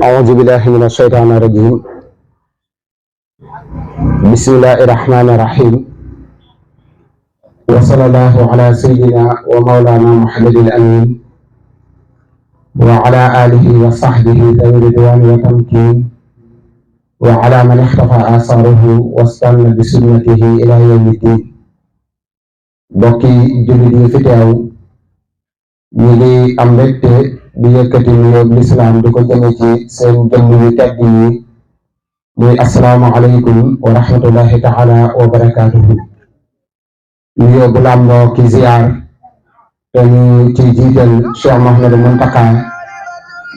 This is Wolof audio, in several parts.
أعوذ بالله من الشيطان الرجيم بسم الله الرحمن الرحيم وصلى الله على سيدنا ومولانا محمد الأمين وعلى آله وصحبه ذوي الرضوان والتمكين وعلى من اختفى آثاره واستنى بسنته إلى يوم الدين. bokki jullit yi fi teew ñu ngi am mbégte di yëkkati nuyoo lislaam di ko jëme ci seen jëmm yu tedd yi muy assalaamu aleykum wa rahmatullahi taala wa barakaatuhu. nuyoo bu làmboo ki ziyaar te ñu ci jiital Cheikh Mouhamadou Mountakha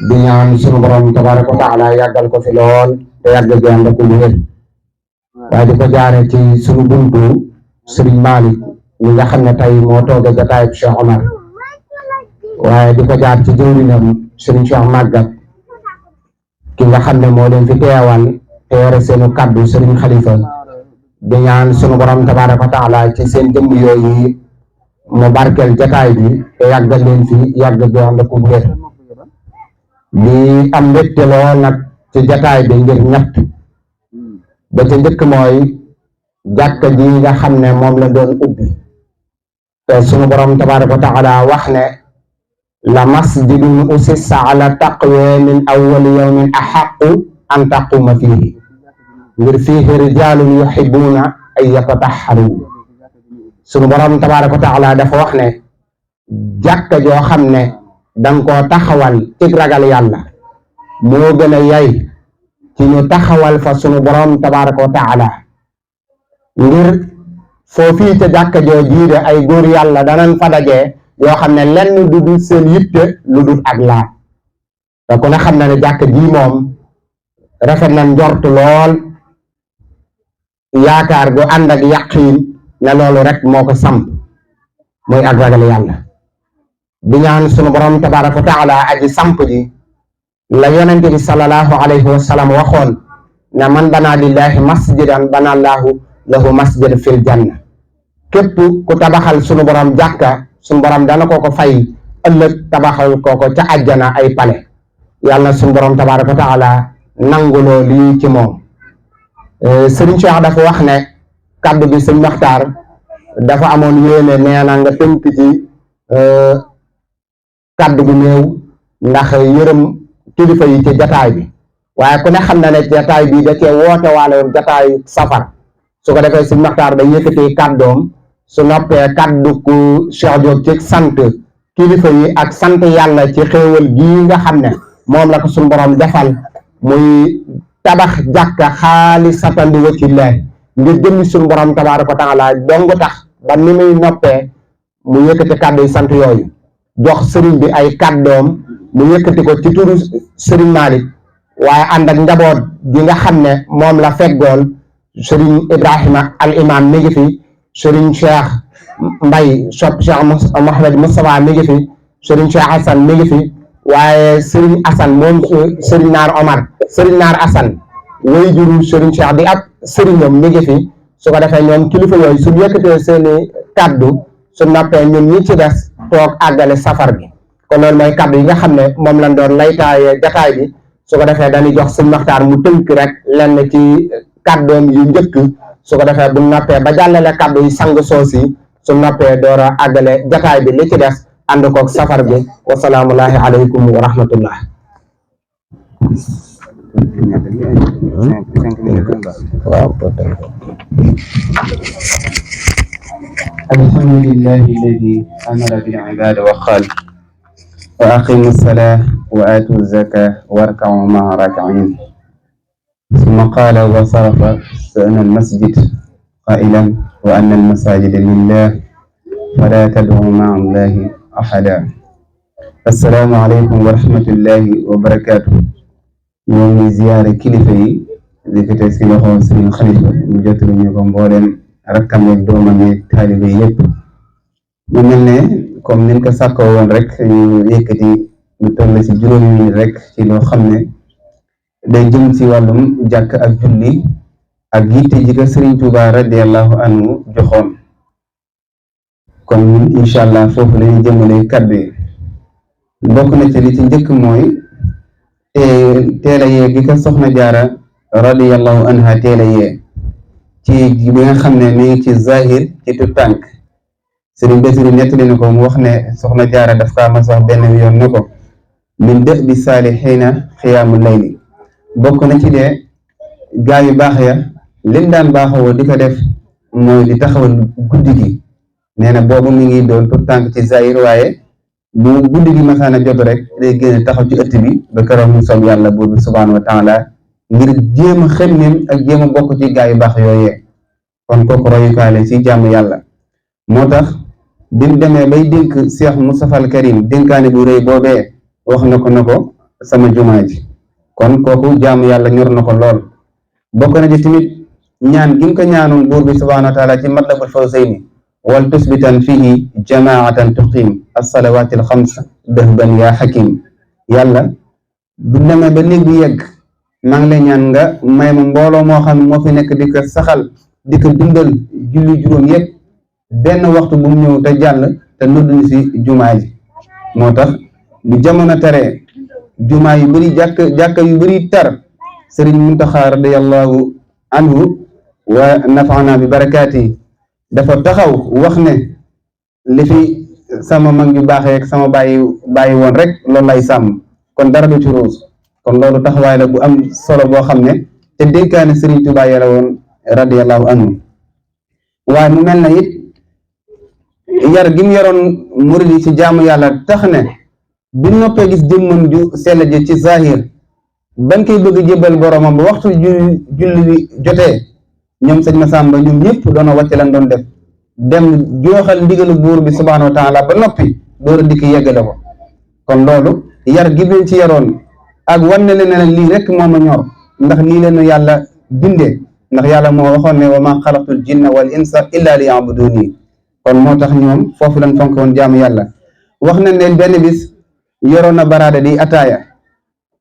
di ñaan sunu borom tabaraka wa taala yàggal ko fi lool te yàgg ànd ak wér, waaye di ko jaare ci sunu buntu Serigne Malick ñi nga xam ne tey moo tooge jataayub Cheikh Omar, waaye di ko jaar ci jëwrinam Serigne Cheikh Maguette ki nga xam ne moo leen fi teewal te yore seenu kaddu Serigne Khalifa, di ñaan sunu borom tabaraka wa taala ci seen jëmm yooyu mu barkeel jataay bi te yàggal leen fi yàgg bi ànd ak wér. di am mbégte lool nag ci jataay bi ngir ñett ba ca njëkk mooy jàkka ji nga xam ne moom la doon ubbi te sunu borom tabaraka wa taala wax ne la masjidun usissa ala taqwa min awwali yawmin ahaqqu an taquma fihi ngir fihi rijalun yuhibbuna an yatatahharu. sunu borom tabaraka wa taala dafa wax ne jàkka joo xam ne danga koo taxawal ci ragal yàlla moo gën a yay ci ñu taxawal fa sunu borom tabaraka wa taala, ngir foofii ca jàkka joo jiide ay góor yàlla danañ fa dajee yoo xam ne lenn du dul seen yitte lu dul ak laab. te ku ne xam na ne jàkka ji moom rafet na njort lool, yaakaar gu ànd ak yaqiin ne loolu rek moo ko samp muy ak ragal yàlla. di ñaan sunu borom tabaraka wa taala aji samp ji la yonente bi sallallahu alayhi wa sallam waxoon ne man bana lillahi masjidan bana allahu lahu masjid fil janna. képp ku tabaxal sunu borom jàkka sunu borom dana ko fay ëllëg tabaxal ko ca àjjana ay pale. yàlla na sunu borom tabaraka wa taala nanguloo lii ci moom. Sëriñ Cheikh dafa wax ne kaddu bi sëñ Maxtaar dafa amoon yéene nee na nga tënk ci kaddu gu néew ndax yërëm kilifa yi ci jataay bi, waaye ku ne xam na ne jataay bi da cee woote waale woon jataayu safar. su ko defee sëñ Maxtaar day yëkkati kàddoom, su noppee kàddu ku Cheikh Diop ci sant kilifa yi ak sant yàlla ci xéewal gii nga xam ne moom la ko suñu borom defal muy tabax jàkka xaalisatan li wajhillaahi ngir jëmmi suñu borom tabaaraka wa taala dong tax ba ni muy noppee mu yëkkati kàddu yi sant yooyu jox sëriñ bi ay kàddoom mu yëkkati ko ci turu sëriñ Malick, waaye ànd ak njaboot gi nga xam ne moom la feggool sëriñ Ibrahima al imam mi ngi fi, sëriñ Cheikh Mbay sopp Cheikh Mouhamed Moustapha mi ngi fi, sëriñ Cheikh Assane mi ngi fi, waaye sëriñ Assane moom sëriñ Naar Omar sëriñ Naar Assane way juru sëriñ Cheikh di ab sëriñam mi ngi fi. su ko defee ñoom kilifa yooyu su yëkkatee seeni kaddu su noppee ñun ñi ci des toog àggale safar bi. kon loolu mooy kaddu yi nga xam ne moom lañ doon laytaaye jataay bi. su ko defee dañuy jox sëñ Maxtaar mu tënk rek lenn ci kaddoom yu njëkk, su ko defee bu noppee ba jàllale kaddu yi sang soos yi su noppee door a àggale jataay bi li ci des ànd koog safar bi. wasalaamullahi aleykum wa rahmatullah. alhamdulillahi alladi amara bil ibada wa qaal wa aqimu salaa wa aatu zaka warkau maa rakiin summa qaala wa sarafa sa'na almasjid qailan wa anna almasajida lillah fala tad'u maa allahi ahada. assalaamu aleykum wa rahmatullahi wa barakatuh. ñoo ngi ziyaare kilifa yi di ko teg si loxo Sëriñ Xalifa mu jottali ñu ko mbooleem rakkam yeeg doomam yeeg taalibe yépp. mu mel ne comme niñ ko sàkkoo woon rek ñu yëkkati lu toll ci juróomi minute rek ci loo xam ne day jëm ci wàllum jàkk ak julli ak yitte ji ko Sëriñ Tuuba radiallahu anhu joxoon. kon incha allah foofu la ñu jëmale kaddu yi. bokk na ci li ci njëkk mooy te teel a yee gi ko soxna jaara radiyallahu anha teel a yee ci bi nga xam ne mi ngi ci zahir ci tu tànk Sëriñ Basiru nettali na ko mu wax ne soxna jaara daf kaa mas wax benn yoon ne ko min dë bi saalihiina xiyaamu layli bokk na ci de gaa yu baax ya lim daan baaxoo di ko def mooy di taxawal guddi gi nee na boobu mi ngi doon tu tànk ci zahir waaye bu guddi gi masaana jot rek day génn taxaw ci ëtt bi ba keroog mu soob yàlla buur bi subhaanahu wa taala ngir jéem a xemmeem ak jéem a bokk ci gaa yu baax yooyee kon kooku royukaale ci jàmm yàlla moo tax bi mu demee bay dénk Cheikh Moustapha al Karim dénkaane bu rëy boobee wax na ko sama jumaa ji kon kooku jàmm yàlla ñor na ko lool bokk na ci tamit ñaan gi nga ko ñaanoon buur bi subhaanahu wa taala ci matlabul fawzayni wal tusbitan fihi jamaatan tuqim as-salawaati al-xams dahban yaa xakim yàlla bu demee ba néeg bi yegg maa ngi lay ñaan nga may ma mbooloo moo xam ne moo fi nekk di ko saxal di ko dundal julli juróom yëpp benn waxtu bu mu ñëw te jàll te nodduñu si jumaa ji moo tax bu jamono taree jumaa yu bëri jàkka yu bëri tar Sëriñ Muntaxa radiyallahu anhu wa nafaana bi barakaati dafa taxaw wax ne li fi sama mag yu baaxee ak sama bàyyi woon rek loolu lay sàmm kon dara du ci ruus kon loolu taxawaay la bu am solo boo xam ne te dénkaane Sëriñ Tuubaa yàlla woon radiyallahu anhu waaye mu mel na it yar gi mu yaroon murid yi ci jaamu yàlla tax ne bi noppee gis jëmmam ju sell ji ci zahir bañ koy bëgg jébbal boromam ba waxtu julli bi jotee ñoom sëñ Masamba ñoom ñëpp doona wàcce lan doon def dem jooxal ndigalu buur bi subhaanahu wa taala ba noppi door a dikk yeggale ko kon loolu yar gi leen ci yaroon ak wan ne leen lii rek moo ma ñor ndax nii leen yàlla bindee ndax yàlla moo waxoon ne wa ma xalaqtul jinna wal insa illa li yabuduni kon moo tax ñoom foofu lañ fonk woon jaamu yàlla wax nañ leen benn bis yoroon na baraada di ataaya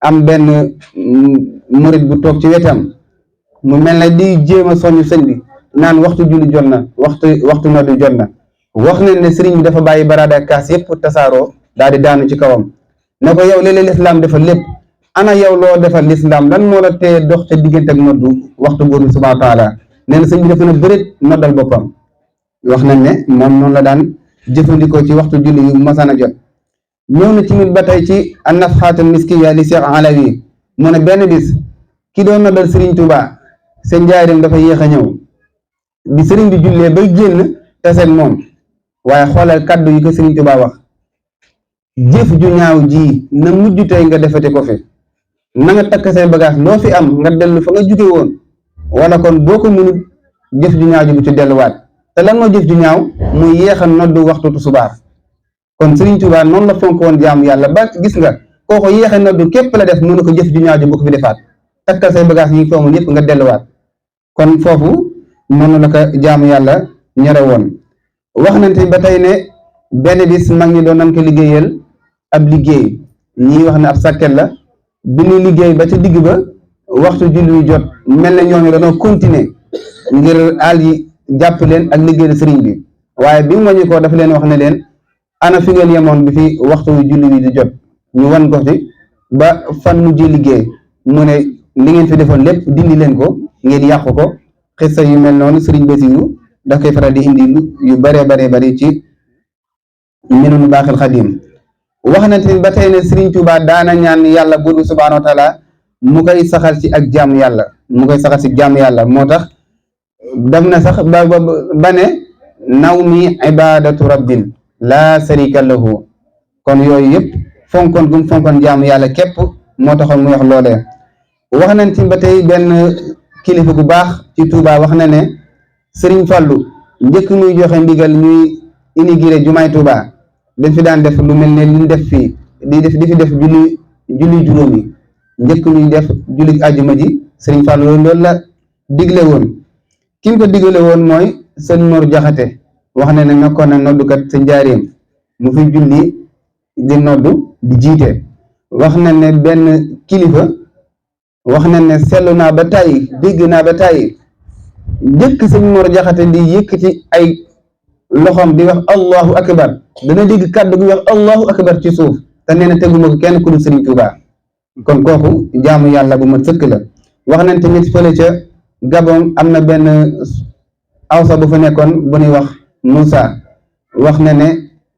am benn murid bu toog ci wetam mu mel na di jéem a soñu sëñ bi naan waxtu julli jot na waxtu noddu jot na wax nañ ne sëriñ bi dafa bàyyi baraada ak kaas yëpp tasaaroo daal di daanu ci kawam ne ko yow léeg-léeg lislaam defal lépp ana yow loo defal lislaam lan moo la tee dox ca diggante ak noddu waxtu buur bi subhaanahu wa taala nee na sëñ bi dafa na bëreet noddal boppam wax nañ ne moom noonu la daan jëfandikoo ci waxtu julli yu masana jot ñëw na ci mit ba tey ci an-nafhatul miskiya li Cheikh Alawi mu ne benn bis ki doon noddal Sëriñ Tuubaa seen njaarim dafa yéex a ñëw bi sëriñ bi jullee bay génn taseen moom waaye xoolal kaddu yi ko Sëriñ Tuubaa wax jëf ju ñaaw ji na mujj tey nga defete ko fi na nga takk say bagage loo fi am nga dellu fa nga jóge woon wala kon boo ko mënut jëf ju ñaaw ji bu ci delluwaat te lan moo jëf ju ñaaw muy yéex a noddu waxtu tusubaar kon Sëriñ Tuubaa noonu la fonk woon jaamu yàlla ba gis nga kooko yéex a noddu képp la def mënu ko jëf ju ñaaw ji bu ko fi defaat takkal say bagage yi foomu yëpp nga delluwaat kon foofu noonu la ko jaamu yàlla ñore woon wax nañ te ba tey ne benn bis mag ñi doon nañ ko liggéeyal ab liggéey ñii wax ne ab sàkket la bi ñu liggéey ba ca digg ba waxtu julli jot mel na ñooñu dañoo continuer ngir àll yi jàpp leen ak liggéeyal sëriñ bi waaye bi mu wàññi ko dafa leen wax ne leen ana fi ngeen yemoon bi fi waxtu julli bi di jot ñu wan ko ci ba fan mujjee liggéey mu ne li ngeen fi defoon lépp dindi leen ko ngeen yàqu ko xissa yu mel noonu sëriñ Basiru daf koy faral di indi yu bare bari ci Minanul Baaxil Xadim wax na te ba tey ne Sëriñ Tuubaa daana ñaan yàlla buur bi subhaanahu wa taala mu koy saxal ci ak jaamu yàlla moo tax dam na sax ba ne naw mi ibadatu rabbin laa sarika lahu kon yooyu yëpp fonkoon gum fonkoon jaamu yàlla képp moo taxoon mu wax loolee wax nañ ci ba tey benn kilifa gu baax ci Touba wax na ne Sëriñ Fallu njëkk muy joxe ndigal ñuy inauguré jumaay Touba dañ fi daan def lu mel ne liñ def fii di fi def julli juróomi njëkk ñuy def julli àjjuma ji Sëriñ Fallu loolu la digle woon ki ko digle woon mooy sëñ Mor Jaxate wax na ne nekkoon na noddukat sa njaareem mu fi julli di noddu di jiite wax na ne benn kilifa wax na ne seetlu naa ba tàyyi dégg naa ba tàyyi njëkk sëñ Mor Jaxate di yëkkati ay loxoom di wax allahu akbar dana dégg kàddu gi wax allahu akbar ci suuf te nee na teguma ko kenn ku dul Sëriñ Tuubaa kon kooku jaamu yàlla bu ma sëkk la. wax nañ tamit fële ca Gabon am na benn awsa bu fa nekkoon bu ñuy wax Moussa wax na ne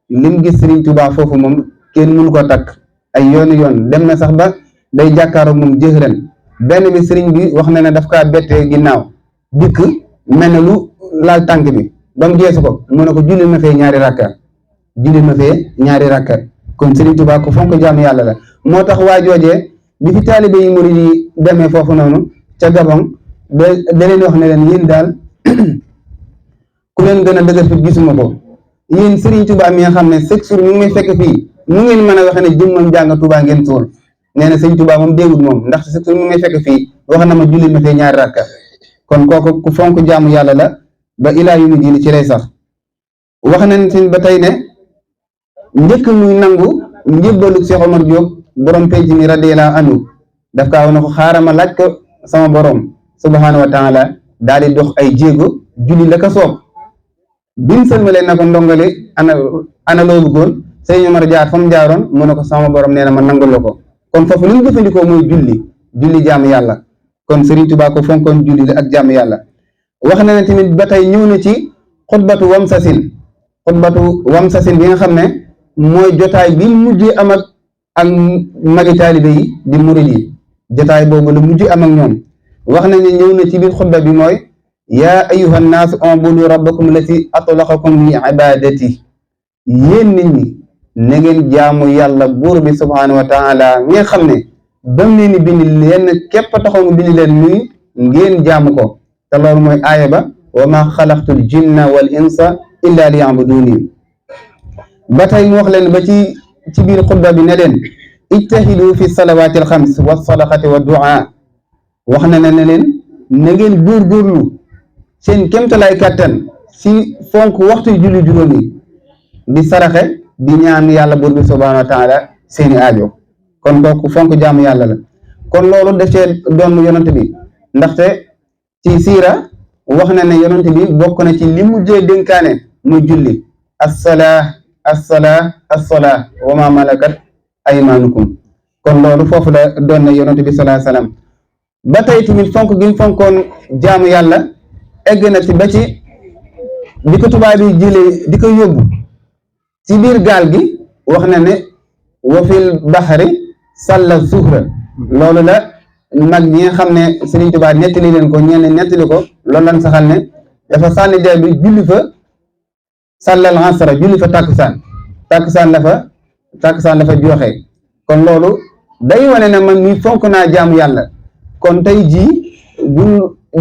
lim gis Serigne Touba foofu moom kenn mënu ko takk ay yooni yoon dem na sax ba day jàkkaaroog moom jëxëran benn bi Serigne bi wax na ne daf kaa bettee ginnaaw dikk mel ne lu laal tànk bi ba mu geesu ko mu ne ko julli ma fee ñaari rakka kon Serigne Touba ko fonk jaamu yàlla la. moo tax waa joojee bi fi taalibe yi murid yi demee foofu noonu ca Gabon da leen wax ne leen yéen daal ku leen gën a dëgër fi gisuma ko yéen Serigne Touba mi nga xam ne chaque jour mi ngi may fekk fii mu ngeen mën a waxe ne jëmmam jàng Touba ngeen suul nee na Serigne Touba moom déewut moom ndax chaque jour mi ngi may fekk fii wax na ma julli ma fee ñaari rakka kon kooku ku fonk jaamu yàlla la ba ilaa yu mu diini ci lay sax. wax nañ ci ba tey ne njëkk muy nangu njébbalu Cheikh Omar Diop borom penc mi radiyallahu anhu daf kaa wax ne ko xaaral ma laaj ko sama borom subhanahu wa taala daal di dox ay jéego julli la ko soob biñ sëlmalee na ko ndongale ana loo bëggoon sëñ Omar jaar fa mu jaaroon mu ne ko sama borom nee na ma nangul la ko kon foofu li mu jëfandikoo mooy julli jaamu yàlla kon Serigne Touba ko fonkoon julli la ak jaamu yàlla. wax na ne tamit ba tey ñëw na ci xutbatu wamsasin bi nga xam ne mooy jotaay bi mujjee am ak magi taalibe yi di murid yi jotaay boobu la mujjee am ak ñoom. wax na ne ñëw na ci biir xutba bi mooy yaa ayyuha nnaasu ubudu rabbakum lati atlaqakum li ibadati yéen nit ñi na ngeen jaamu yàlla buur bi subhanahu wa taala mi nga xam ne bam leen ni bind leen képp taxaw mu bind leen muy ngeen jaamu ko te loolu mooy aaya ba wa ma xalaqtul jinna wal insa illa li yabuduni. ba tey mu wax leen ba ci biir xutba bi ne leen ijtahidu fi salawaati alxams wa sadaqati wa du'a wax na ne leen na ngeen góorgóorlu seen kémtalaay kàttan si fonk waxtu julli juróomi di saraxe di ñaan yàlla buur bi subhanahu wa taala seeni aajo kon kooku fonk jaamu yàlla la. kon loolu daf cee doon yonent bi ndaxte ci siira wax na ne yonent bi bokk na ci li mujjee dénkaane muy julli assalaa wa ma malakat aymaanukum kon loolu foofu la doon na yonent bi sallallahu alayhi wasallam. ba tey tamit fonk gi mu fonkoon jaamu yàlla egg na ci ba ci di ko tubaab yi jëlee di ko yóbbu ci biir gaal gi wax na ne wa fil baxri salla zuhra loolu la mag ñi nga xam ne Serigne Touba nettali leen ko ñenn nettali ko loolu lan saxal ne dafa sànni dee bi julli fa sallal asra julli fa tàkkusaan la fa joxe kon loolu day wane ne man mi fonk naa jaamu yàlla. kon tey jii bu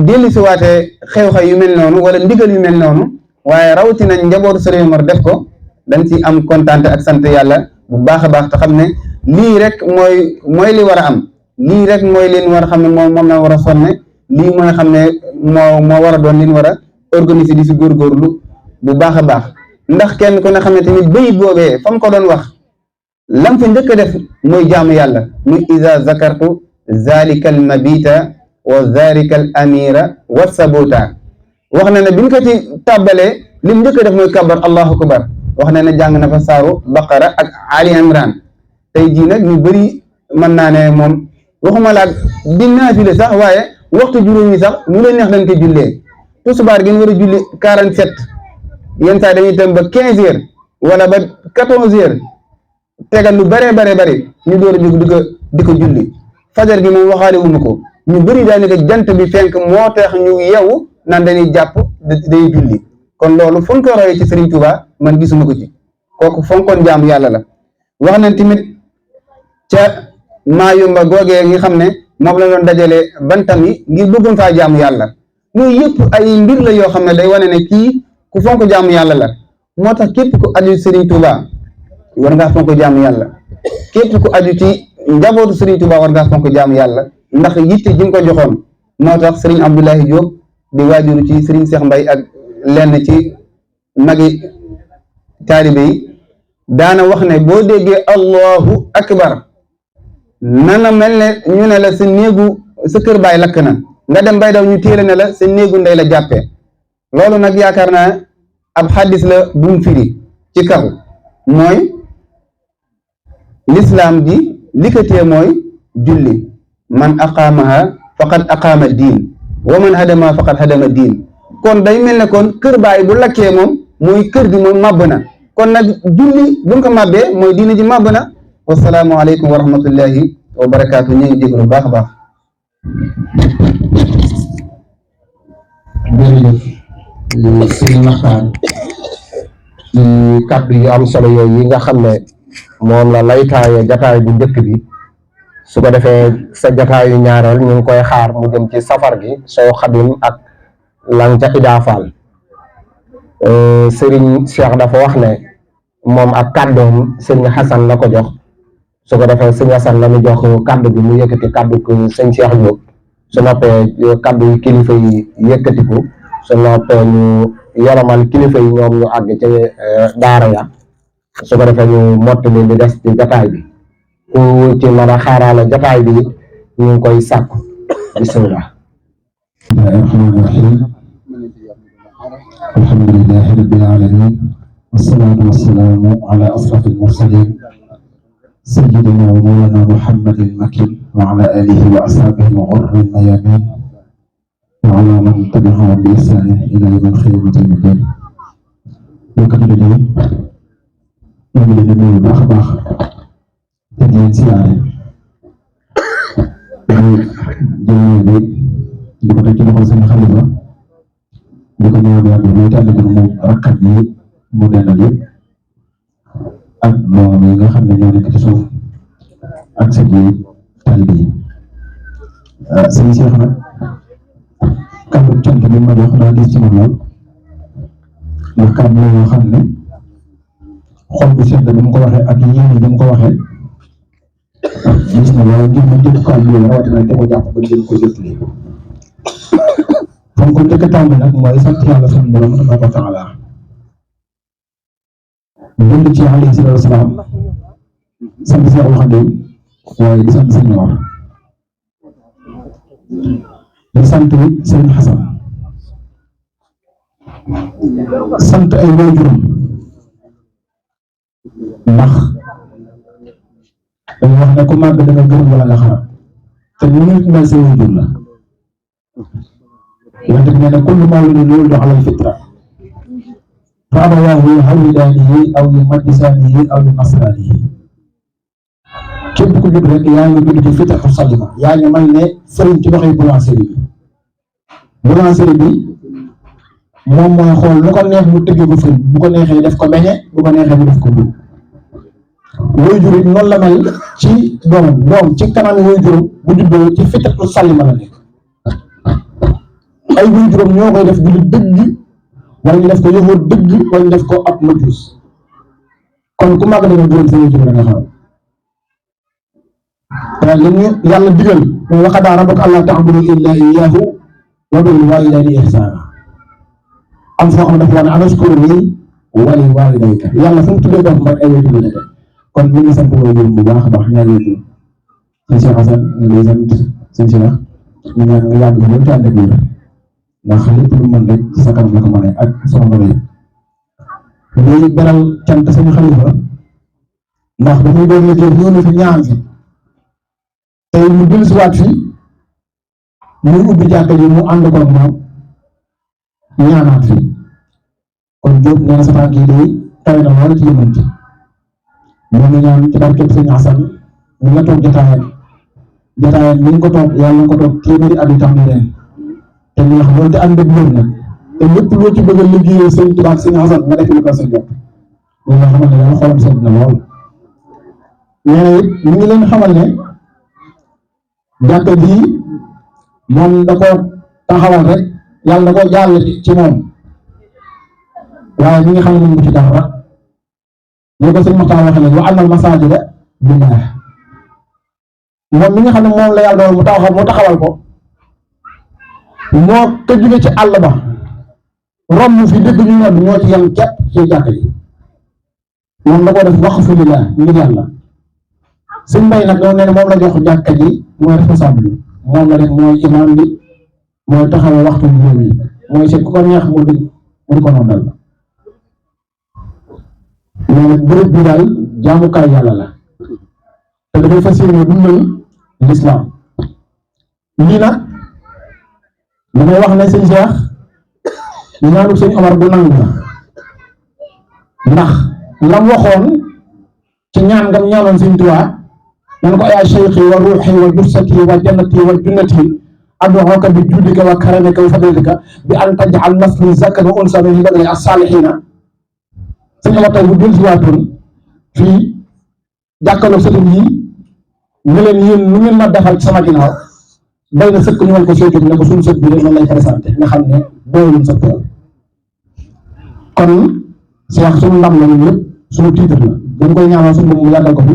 dellu si waatee xew-xew yu mel noonu wala ndigal yu mel noonu waaye rawatina njabootu Serigne Omar def ko dañ ci am kontaan ak sant yàlla bu baax a baax te xam ne lii rek mooy li war a am lii rek mooy leen war a xam ne moom la war a sonne lii mooy xam ne moo war a doon leen war a organiser di si góorgóorlu bu baax a baax ndax kenn ku ne xam ne tamit bayit boobee fa mu ko doon wax lam fa njëkk a def mooy jaamu yàlla muy iza zakartu zalika al mabita wa zalika al amira wa sabuta wax na ne bi ñu ko ci tàbbalee li mu njëkk a def mooy kabar allahu akbar wax na ne jàng na fa saaru baqara ak ali imran tey jii nag ñu bëri mën naa ne moom waxuma laak di naafile sax waaye waxtu juróomi sax mu leen neex dañ ko jullee tusubaar gi ñu war a julli 47 yenn saa dañuy dem ba 15 heures wala ba 14 heures tegal lu bare ñu door a jóg di ko julli fajar gi moom waxaale wuñu ko ñu bëri daanaka jant bi fenk moo tax ñu yeewu naan dañuy jàpp day julli kon loolu fu ñu ko royee ci Serigne Touba man gisuma ko ci kooku fonkoon jaamu yàlla la. wax nañ tamit ca Maayumba googee nga xam ne moom la doon dajale bantam yi ngir bëggoon faa jaamu yàlla yooyu yëpp ay mbir la yoo xam ne day wane ne kii ku fonk jaamu yàlla la moo tax képp ku aju Serigne Touba war ngaa fonk jaamu yàlla képp ku aju ci njabootu Serigne Touba war ngaa fonk jaamu yàlla ndax yitte ji nga ko joxoon moo tax Serigne Abdoulaye Diop di waajuru ci Serigne Cheikh Mbaye ak lenn ci magi taalibe yi daana wax ne boo déggee allahu akbar nana mel ne ñu ne la sa néegu sa kër baay lakk na nga dem bay daw ñu téele ne la sa néegu ndey la jàppee loolu nag yaakaar naa ab xaddis la bu mu firi ci kaw mooy lislaam ji li ko tee mooy julli man aqaamaha faqad aqaama diin wa man hadama faqad hadama diin kon day mel ne kon kër baay bu lakkee moom mooy kër gi moom màbb na kon nag julli buñ ko màbbee mooy diine ji màbb na wasalaamu aleykum wa rahmatullahi wa barakaatu ñu ngi jéglu baax a baax jërëjëf sëñ Maxtaar ci kàddu yu am solo yooyu yi nga xam ne moom la laytaaye jataay bu njëkk bi su ko defee sa jataayu ñaareel ñu ngi koy xaar mu jëm ci safar gi soo xadim ak lang ca idaafaal Serigne Cheikh dafa wax ne moom ak kàddoom Serigne Hassan la ko jox su ko defee Serigne Hassan la ñu jox kàddu bi mu yëkkati kàddu ko sëñ Cheikh Diop su noppee kàddu yi kilifa yi yëkkatiku su noppee ñu yoromal kilifa yi ñoom ñu àgg ca daara ya su ko defee ñu mottali li des ci jataay bi ku ci mën a xaaraale jataay bi ñu ngi koy sàkku bismillah الرحمن الرحيم الحمد لله رب العالمين والصلاة والسلام على أشرف المرسلين سيدنا ومولانا محمد المكين وعلى آله وأصحابه الغر الميامين وعلى من تبعهم بإحسان إلى يوم القيامة الدين وكذلك يجب أن نقول بأخبار تدين سيارة جميل di ko teg ci loxol seen xalifa di ko ñaan yàlla muy tànn ko mu rakkat yi mu dendal yëpp ak doom yi nga xam ne ñoo nekk ci suuf ak sët yi taalibe yi sëñ Cheikh nag kàddu cant bi ma jox daa diis ci man lool ndax kàddu la yoo xam ne xol bu sedd bi mu ko waxee ak yéene bi mu ko waxee gis na loolu ngir ma jëkk kàddu yooyu rawatina te ko jàpp ba jël ko jëtli kon ko njëkk a tàmbali nag mooy sant yàlla sunu borom tabaaraka wa taala dund ci alayhi salaatu wa salaam sant Seexul Xadiim waaye di sant sëñ Omar di sant sëñ Xasan sant ay waajuram ndax dañu wax ne ku màgg da nga gërëm wala nga xarab te ñu ngi mel sa waajur la yonent bi nee na kullu mawludin yuladu ala al-fitra fa abawaahu yuhawwidaanihi aw yumajjisaanihi aw yunasiraanihi képp ku judd rek yaa ngi judd ci fitratu salima yaa ngi mel ne fëriñ ci doxee boulangerie bi moom mooy xool lu ko neex mu tëggee ko fëriñ bu ko neexee def ko beñe bu ko neexee mu def ko mbir waajur it noonu la mel ci doom ci kanam waajuram bu juddoo ci fitratu salima la nekk ay waajuram ñoo koy def jullit dëgg wala ñu def ko yëfoo dëgg wala ñu def ko ab majus kon ku màgg danga gërëm sa waajur da nga xam te li ñu yàlla digal mooy wa qadaa rabbuka allaa ta'budu illaa iyyaahu wa bil waalidayni ihsaana am foo xam ne dafa wax ne an ashkur lii wa li waalidayka yàlla fu mu tuddee doom rek ay waajur la kon ñu ngi sant waajur bu baax a baax ñaari waajur sëñ Cheikh Hasan ñu ngi sant sëñ Cheikh ñu ñaan nga yàgg loolu te ànd ak wér ndax lépp lu mën rek ci sa kanam la ko mënee ak soxna yi léegi beral cant suñu xalifa ndax ba muy doon liggéey ñëw na fi ñaan fi tey mu dellusiwaat fi muy ubbi jàkka ji mu ànd koog moom ñaanaat fi kon Diop nee na sa tànk yi day taw na lool ci yëngu ci moo ngi ñaan ci barkeb sëñ Asan mi nga toog jotaayam mi ngi ko toog yàlla nga ko toog téeméeri at yu tax ni ren te ñu wax loolu te ànd ak loolu nag te lépp loo ci bëgg a liggéeyee sëñ Tuubaa ak sëñ Asan nga def lu ko sa jot loolu nga xamal ne yàlla xolam sedd na lool nee na it ñu ngi leen xamal ne jàkka ji moom da ko taxawal rek yàlla da ko jàll ci moom waaye ñi nga xam ne moom du ci dara li ko sëñ Maxtaar waxee ne wa annal masaajida lillaah moom mi nga xam ne moom la yàlla doon mu taxawal ko moo ko jóge ci àll ba romb fi dëgg ñu nodd ñoo ci yem képp ci jàkk ji moom da ko def waqfu lillaah ngir yàlla sëñ Mbay nag doon ne moom la jox jàkka ji mooy responsable moom la def mooy imaam bi mooy taxawal waxtu juróom yi mooy seet ku ko neex mu di ko noddal mais nag bërëb bi daal jaamukaay yàlla la te dafay fas yéene dundal l'islam lii nag li may wax ne sëñ Cheikh ñaanu sëñ Omar bu nangu la ndax lam waxoon ci ñaan ngam ñaanoon sëñ Tuubaa nan ko yaa cheikhi wa ruuxi wa jussati wa jannati wa junnati ad'uka bi juudika wa karamika wa fadlika bi an taj'al nasli zakkan wa unsa min ibadika as-salihina sëñ Omar tey bu dul si waatoon fii jàkkaarloo sëriñ yi ne leen yéen lu ngeen ma defal ci sama ginnaaw day na sëkk ñu wan ko soojóg ne ko suñu sët bi rek noonu lay présenté nga xam ne booyuñ sa tool kon Cheikh suñu ndam la ñun lépp suñu titre la dañ koy ñaanal suñu bopp mu yàggal ko fi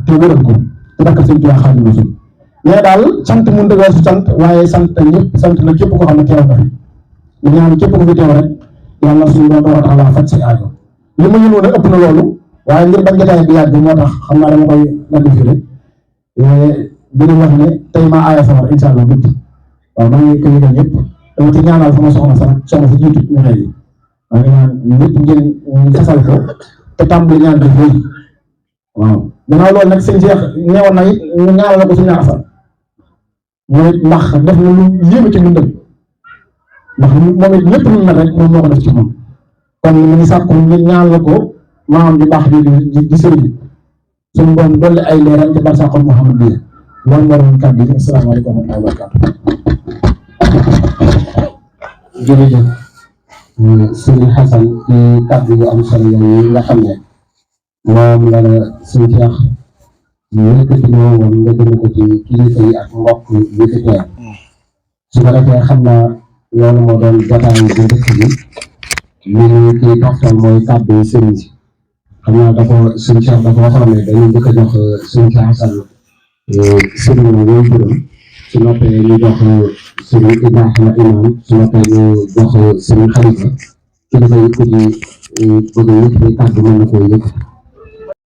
te wëral ko te dakkal sëñ Tuubaa Xaadimu Rasuul mais daal sant mun dëgg su sant waaye sant ñëpp sant na képp koo xam ne teew na fi ñu ñaan képp ko fi teew rek yàlla suñu borom wa taala faj si aajo li ma ñëwoon ëpp na loolu waaye ngir bañ jotaay bi yàgg moo tax xam naa dama koy nagg fii rek dina wax ne tey maa aaya sawar incha allah guddi waaw maa ngi ko yëgal ñëpp dama ci ñaanal sama soxna si jiitu ñu xëy yi maa ngi ñaan ñëpp ngeen xasal ko te tàmbali ñaan def léegi waaw gannaaw loolu nag sëñ Cheikh neewoon na it ñu ñaanal ko suñu afal mooy ndax def na lu yéeme ci dundam ndax moom it lépp lu mel rek moom moo ko def ci moom kon mu ngi sàkku ñu ñaanal ko maam ju baax di sëriñ suñu borom dolli ay leeral ci barsàqul Muhammad bi loolu moo doon kàddu yi asalaamaaleykum wa rahmatulah wa barakaatu. jërëjëf sëriñ Xasan ci kàddu yu am solo yi nga xam ne moom la la sëñ Cheikh yëkkati moo woon nga jëme ko ci kilifa yi ak mbokk yi fi teew su ko defee xam naa loolu moo doon jotaay bu njëkk bi li ñu ciy toftal mooy kàddu yi sëriñ si xam naa sëñ Cheikh dafa waxoon ne dañuy njëkk a jox sëñ Cheikh Xasan sëriñ la wooy juróom su noppee ñu jox sëriñ Ibrahima imam su noppee ñu jox sëriñ Xalifa kilifa yi ku ci bëgg yëkkati kàddu mën na koo yëkkati